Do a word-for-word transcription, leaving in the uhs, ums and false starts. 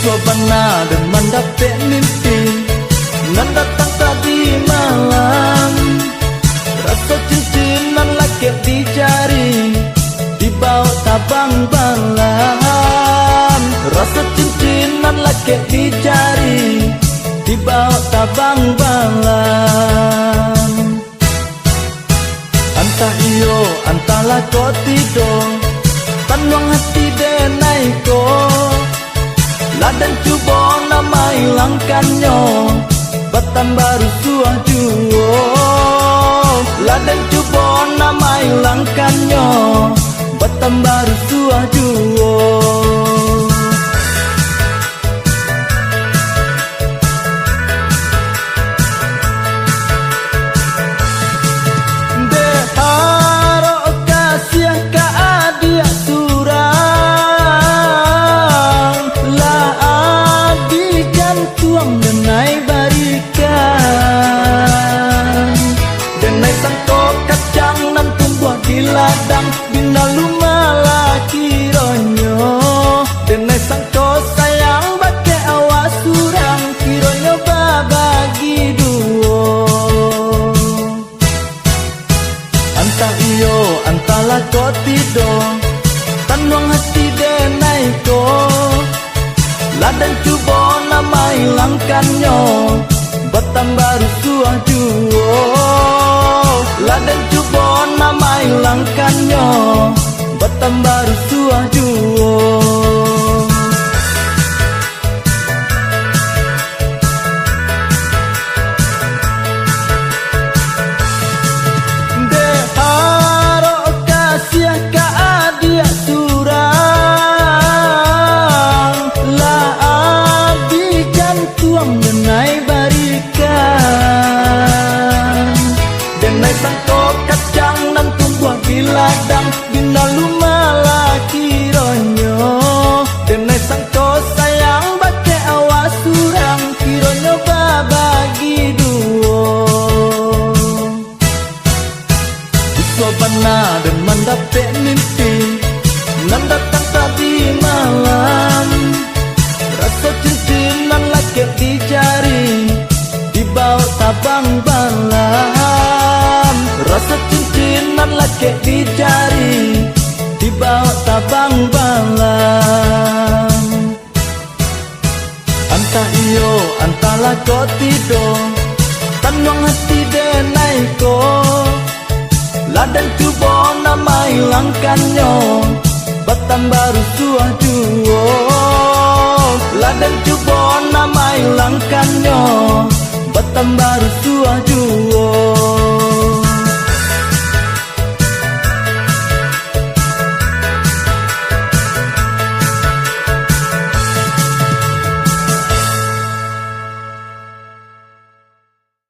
Bana den mandapek mimpi nan datang tadi malam. Raso cincin nan lakek di jari, dibawok tabang balam. Raso cincin nan lakek di jari, dibawok tabang balam. Antah iyo, antahlah kok tidak, tanuang hati denai ko. Lah den cubo nak mailangkannyo, batambah rusuah juo. Lah den cubo nak mailangkannyo, batambah rusuah juo. Dek harok kasiah ka adiak surang, lah abih jantuang denai barikan. Denai sangko kacang nan tumbuah di ladang, bina lumah lah kironyo. Denai sangko sayang bakeh awak surang, kironyo babagi duo. Antah iyo, antahlah kok tidak, tanuang hati denai ko. Lah den cubo nak mailangkannyo, batambah rusuah juo. Lah den cubo nak mailangkannyo, batambah rusuah juo. Dek harok kasiah ka adiak surang, lah abih jantuang denai barikan. Denai sangko kacang nan tumbuah di ladang, bina lumah lah kironyo. Denai sangko sayang bakeh awak surang, kironyo babagi duo. Rusuah bana den mandapek mimpi nan datang tadi malam. Raso cincin nan lakek di jari, dibawok tabang balam. Raso cincin nan lakek di jari, dibawok tabang balam. Antah iyo, antahlah kok tidak, tanuang hati denai ko. Lah den cubo nak mailangkannyo, batambah rusuah juo. Lah den cubo nak mailangkannyo, batambah rusuah juo.